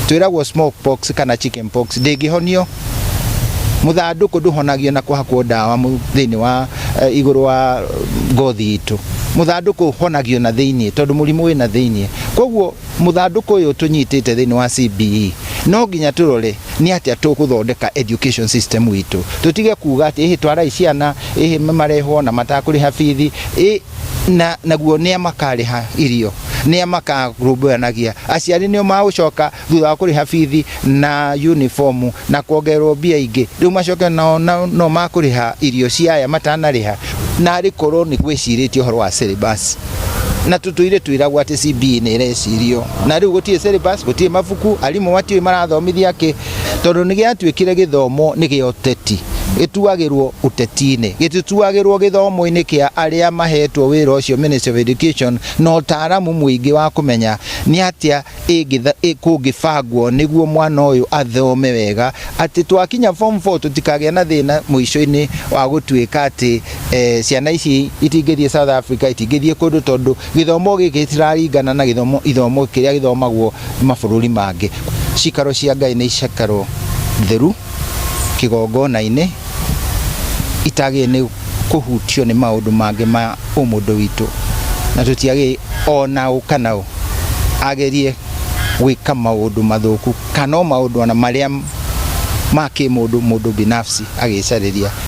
Twĩragwo smallpox kana chickenpox ndĩngĩhonio. Mũthandũkũ ndũhonagio na kũhakwo ndawa thĩinĩ wa igũrũ wa ngothi itũ. Mũthandũkũ ũhonagio na thĩinĩ tondũ mũrimũ wĩ na thĩinĩ. Koguo mũthandũkũ ũyũ tũnyitĩte thĩinĩ wa CBE no nginya tũrore nĩ atĩa tũgũthondeka education system witũ. Tũtige kuga atĩ ĩhĩ twarai ciana, ĩhĩ marehwo na matakũrĩha bithi, ĩ na naguo nĩa makarĩha irio, nĩa makarũmbũyanagia. Aciari nĩo magũcoka thutha wa kũrĩha bithi na uniform na kuongererwo mbia ingĩ, rĩu macoke nao no makũrĩha irio cia aya matanarĩha. Narĩ korwo nĩ gwĩcirĩtio ũhoro wa syllabus, na tũtũire twĩragwo atĩ CBE nĩ ĩrecirio, na rĩu gũtirĩ syllabus, gũtirĩ mabuku, arimũ matiũĩ marathomithia kĩ, tondũ nĩ gĩatuĩkire gĩthomo nĩ gĩa ũteti, gĩtuagĩrwo ũteti-inĩ, gĩtituagĩrwo gĩthomo-inĩ kĩa arĩa mahetwo wĩra ũcio Ministry of Education, na ũtaaramu mũingĩ wa kũmenya nĩ atĩa kũngĩbangwo nĩguo mwana ũyũ athome wega, atĩ twakinya form 4 tũtikagĩa na thĩna mũico-inĩ wa gũtuĩka atĩ ciana ici itingĩthiĩ South Africa, itingĩthiĩ kũndũ tondũ gĩthomo gĩkĩ gĩtiraringana na gĩthomo ithomo kĩrĩa gĩthomagwo mabũrũri mangĩ. Cikaro cia Ngai nĩ cikaro theru kĩgongona-inĩ itagĩrĩire nĩ kũhutio nĩ maũndũ mangĩ ma ũmũndũ witũ, na tũtiagĩrĩire ona ũ kana ũ agerie gwĩka maũndũ mathũku kana o maũndũ ona marĩa ma kĩmũndũ mũndũ binafsi agĩcarĩria.